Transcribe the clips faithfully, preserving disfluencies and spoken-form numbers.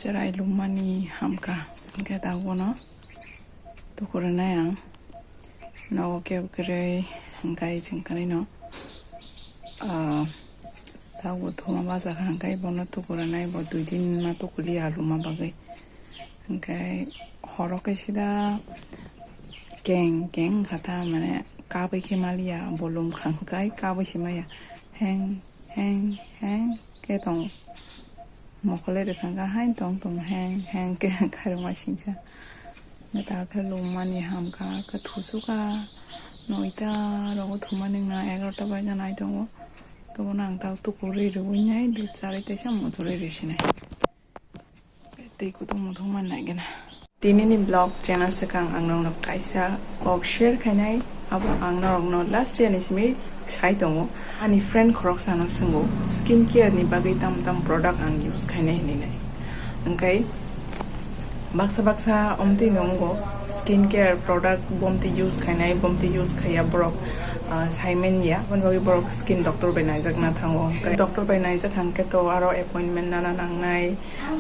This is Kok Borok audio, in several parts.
Chwrai lummani hamkha, hwnkhe tabukno tukurinai ang. Nogo kebo kwrwi hwnkhe chwng kwrwino, ah, tabukbo thuma bachakha hwnkhe bono tukurinai, bo dui din ma tukuliya luma bagwi. Hwnkhe horo khe sida keng keng wngkha ta, mane kabwi khe maliya, bo lumkha hwnkhe kabwi se maya, heng heng heng khe tongo. Mokole rwkha hwnkhe haino tong tong heng heng khe khairokma singsa. Neta khe lummani hamkha, khe thusuka noita rogo thumani wngna egarota baina nai tongo. Khe bono ang ta tukurwi rwui nai, dudh charwi teisa muthurwi rwsinai. Tei kutung muthung man nai gana. Tinini vlog channel swkang ang nokno kaisa kok share khainai, abo ang norokno last year ni simi sai tongo. Ani friend khoroksano swngo, skin care ni bagwi tam tam product ang use khainai hinwi nai. Hwnkhe baksa baksa omtwi nungo skin care product bomtwi use khainai, bomtwi use khaiya borok, ah, saimanya, aboni bagwi borok skin doctor bai naijakna thango. Hwnkhe doctor bai naijak hwnkhe to aro appointment nana nangnai.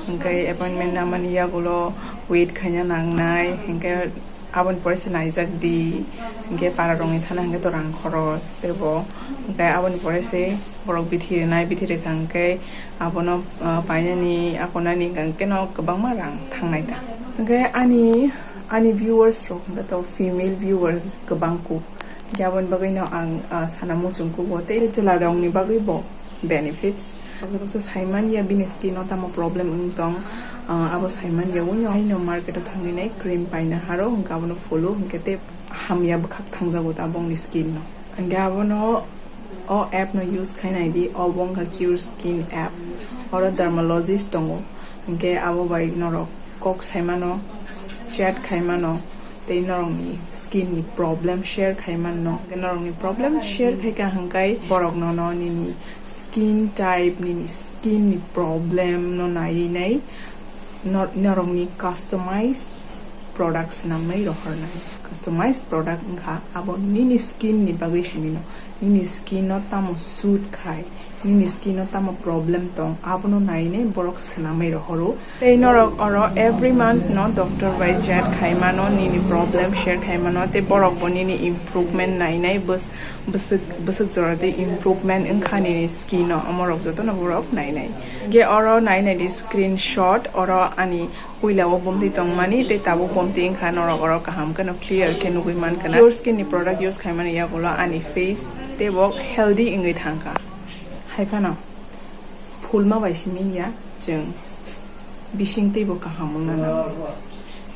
Hwnkhe appointment namani yagulo wait khaina nangnai, hwnkhe aboni pore se naijak di, hwnkhe para rokni thana hwnkhe to rang khoros teibo, hwnkhe aboni pore se borok bithi rwnai, bithi rwkha hwnkhe abono, ah, painani, akonani hwnkhe no kwbangma rang thangnai ta. Hwnkhe ani, ani viewers rok hwnkhe to female viewers kwbang kuk, hwnkhe aboni bagwi no ang, ah, sana muchung kugo tei chwla rokni bagwi bo benefits. Baksa baksa saimanya bini skin o tamo problem wng tong, ah, abo saimanya, uno haino market o thangwi nai cream paina haro, hwnkhe abono phulu, hwnkhe tei hamya bwkhak thangjago ta bongni skin no. Hwnkhe abono o app no use khainai di, obo wngkha Cure Skin app, oro dermatologist tongo, hwnkhe abo bai norok kok saimano, chat khaimano, tei norokni skin ni problem share khai manno. Norokni problem share khai kha hwnkhe borok nono nini skin type, nini skin ni problem no naiwi nai nor-, norokni customize product swnamwi rohornai. Customize product wngkha abo nini skin ni bagwi simino, nini skin no tamo suit khai, nini skin o tamo problem tong, abono nainai borok swnamwi rohoro. Tei norok oro every month no doctor bai chat khai mano, nini problem share khai mano, tei borok bo nini improvement nainai, bwswk, bwswk jora tei improvement wngkha nini skin o, omorok jotono borok nainai. Ge oro nainai di screenshot, oro ani puila o bomtwi tongmani tei tabuk bomtwi wngkha, norok oro kaham kheno clear khe nugwi mankha na. Pure skin ni product use khaimani yagulo ani face teibo healthy wngwi thangkha. Hai phano phulma bai simi ya chwng bising teibo kaham wngna nangnai.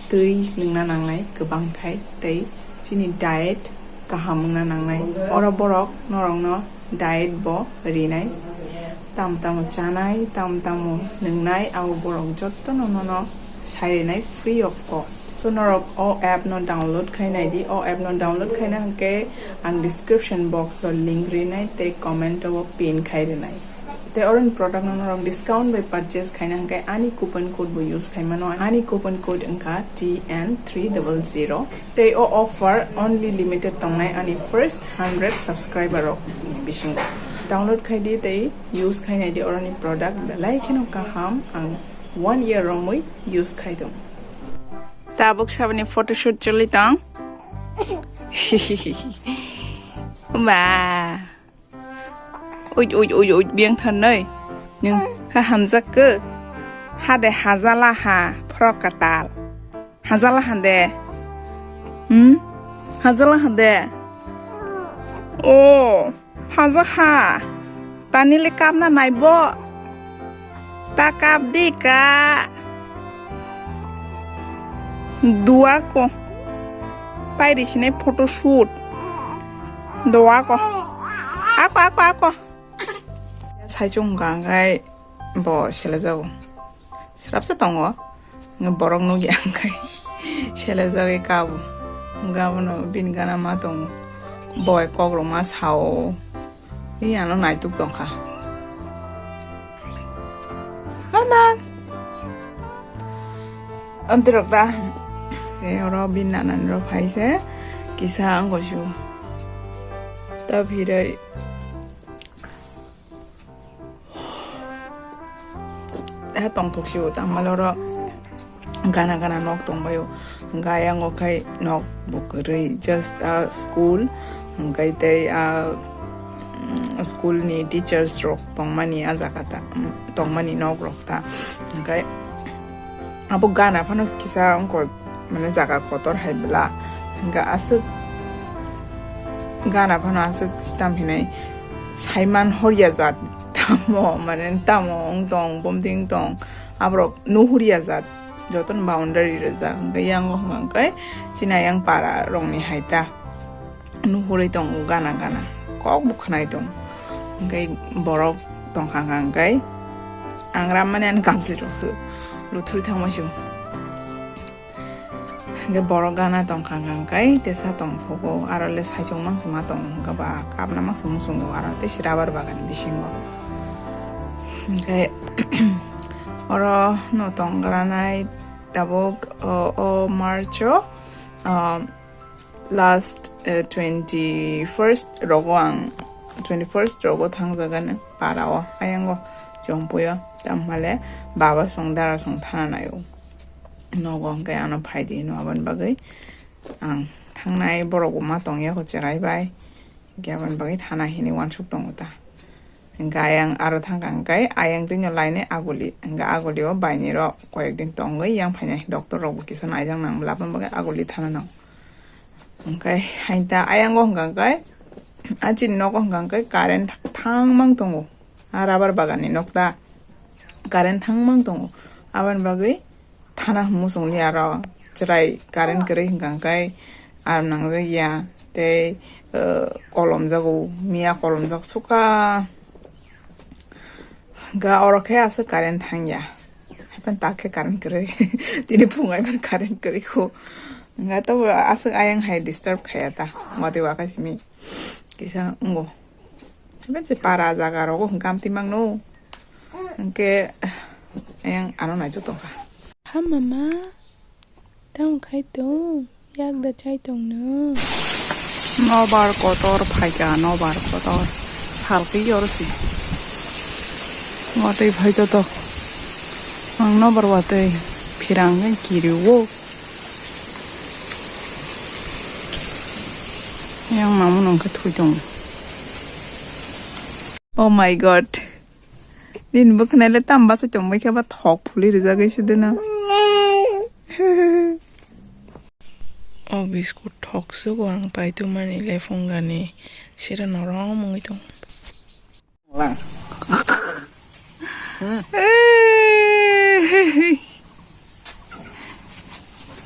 Twi nwngna nangnai kwbang khai tei chini diet kaham wngna nangnai. Oro borok norokno diet bo rinai, tam tamo chanai, tam tamo nwngnai, abo borok jottono nono sai rinai free of cost. So norok o app no download khai nai di, o app no download khaina hwnkhe ang description box o link rinai tei comment o pin khai rinai. Tei oroni product no norok discount bai purchase khaina hwnkhe ani coupon code bo use khai mano, ani coupon code wngkha T N three double zero. Tei o offer only limited tongnai ani first hundred subscriber rok ni bisingo. Download khai di tei use khai nai di oroni product, belai kheno kaham, ang one year romwi use khai tong. Tabuk saboni photoshoot choli tong. Ba. Uj, uj, uj, uj, biyang tharnai. Nung ha hamjak ke? Ha de hajala ha, frok katal. Hajala hande. Hmm? Hajala hande. Oh, hajak ha. Tanili kapna naibo. Ta kap di ka. Dua ko. Pairi sinai photoshoot. Dua ko. Ako, ako, ako. Saichung hwnkha hwnkhe bo selejago. Srapsa tongo. Hwnkhe borok nukya hwnkhe selejagwi kabo. Hwnkhe abono bini gana ma tongo. Bo bai kokrokma sao. Tei ano naituk tongkha. Mama! Amtwi rok ta. Se oro bini nanani rok phai se kisa wngkha su. Ta phirwi. Tongthok si o, tangmale oro gana gana nok tongbaio. Hwnkhe ayang o khai nok bo kwrwi, just a school, hwnkhe tei a, mm, school ni teachers rok tongmani a jaga ta, mm, tongmani nok rok ta. Hwnkhe abo gana phano kisa wngkha, mane jaga kotor hai bwla. Hwnkhe aswk gana phano aswk tam hinai saiman horya jat tamo, mane tamo wng tong, bomting tong, aborok nuhurya jat. Jotono boundary rijak, hwnkhe yang o hwnka hwnkhe chini ayang para rokni hai ta nuhurwi tongo gana gana, kok bo khwnai tongo. Hwnkhe borok tongkha hwnkhe ang rammani ani gamchi rokse luthurwi thangma sio. Hwnkhe borok gana tongkha hwnkhe tesa tongphugo, aro le saichung mangsi ma tongo hwnkhe ba kapna mangsi muchungo aro tei se rubber bagan bisingo. Hwnkhe oro no tongranai tabuk, o, o March o, um, last, eh, twenty first rogo ang, twenty first rogo thangjagan para o, ayang o Chongpui o, tamhale baba song dara song thana nai o nogo, hwnkhe ano phai di no aboni bagwi ang thangnai borok bo ma tong ya ko cherai bai. Hwnkhe aboni bagwi thana hinwi uansuk tongo ta. Hwnkhe ayang aro thangkha hwnkhe ayang twino lainai aguli. Hwnkhe aguli o bainirok koyek din tongwi yang phainai doctor rok bo kisa naijak nang bwla aboni bagwi aguli thana nang. Hwnkhe hain ta ayang o hwnkha hwnkhe a chini nogo hwnkha hwnkhe current thangmang tongo. A rubber bagan ni nok ta current thangmang tongo. Aboni bagwi thana hwnwi chwngli aro chwrai current kwrwi hwnkha hwnkhe aro nangjak ya tei, eh, kolomjago, miya kolomjak suka hwnkha oro khe aswk current thangya. Haiphano tak khe current kwrwi tini phung haiphano current kwrwi kho hwnkha tobo aswk ayang hai disturb khaya ta watwi wakaisimi kisa wngo. Iben se para jaga rogo hwnkhe amtwi mangno. Hwnkhe ayang ano naichuk tongkha. Ha mama, tamo khai tong, yak da chai tongno. Nobar kotor phaikha, nobar kotor. Salkhe oro si. Watwi phai joto. Ang nobar watwi phirang khe kiriwo. Yang mamu nong khe thui tongo. Oh my God. Nini bwkhwnai le tamo bachai tongbai khe ba thok phuli rijagwi se dena. O biskut thok se bo ang pai tongmani le phungani sira norom wngwi tongo.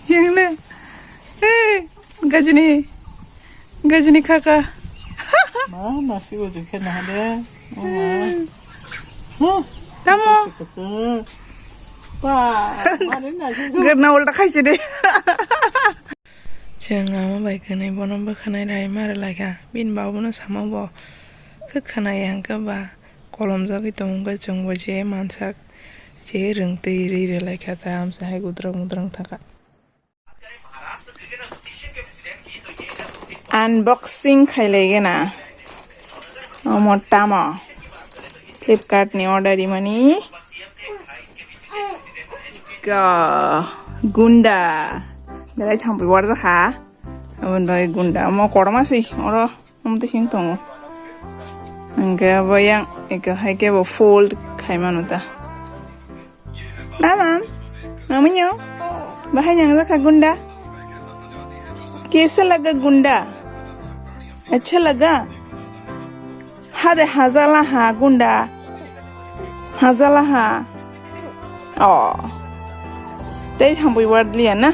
Yang le. Hey, gajini. Gajini kaka. Ma, nasi bo jikhe na de. Ma. Huh. Tamo. Kasi kasi. Pa, mari nasi. Gerna ulta khai chide. Chwng ama bai kwnwi bono bwkhanai rai ma rwlaikha. Bini babuno sama bo khe khwnai hwnkhe ba kolomjagwi tongkhe chwngbo je mansak je rwngtwi ri rwlaikha ta amsa hai gudrang mudrang thaka. Unboxing khailaigena. Omo tamo. Flipkart ni order rimani. Ga gunda. Belai thangwi warjakha. Aboni bagwi gunda. Omo kotorma se oro. Omo twi sing tongo. Hwnkhe abo yang eko hai khe bo fold khai mano ta. Mama, mamunyo, bahai nang jakha gunda. Kaisa laga gunda? Acha laga? Hade hajala ha gunda. Hajala ha. Oh. Tei thambui word liya na.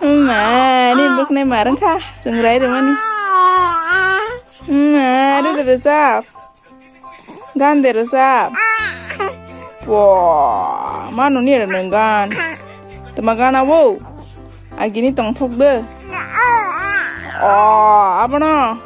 Ma, ni bwkhnai ma rwngkha, chwng rai rwmani. Ma, rwdwrw chap. Gan de rwchap. Bo, ma nuni rw nung gan. Tama gan abo. Agini tongthok de. O, abono.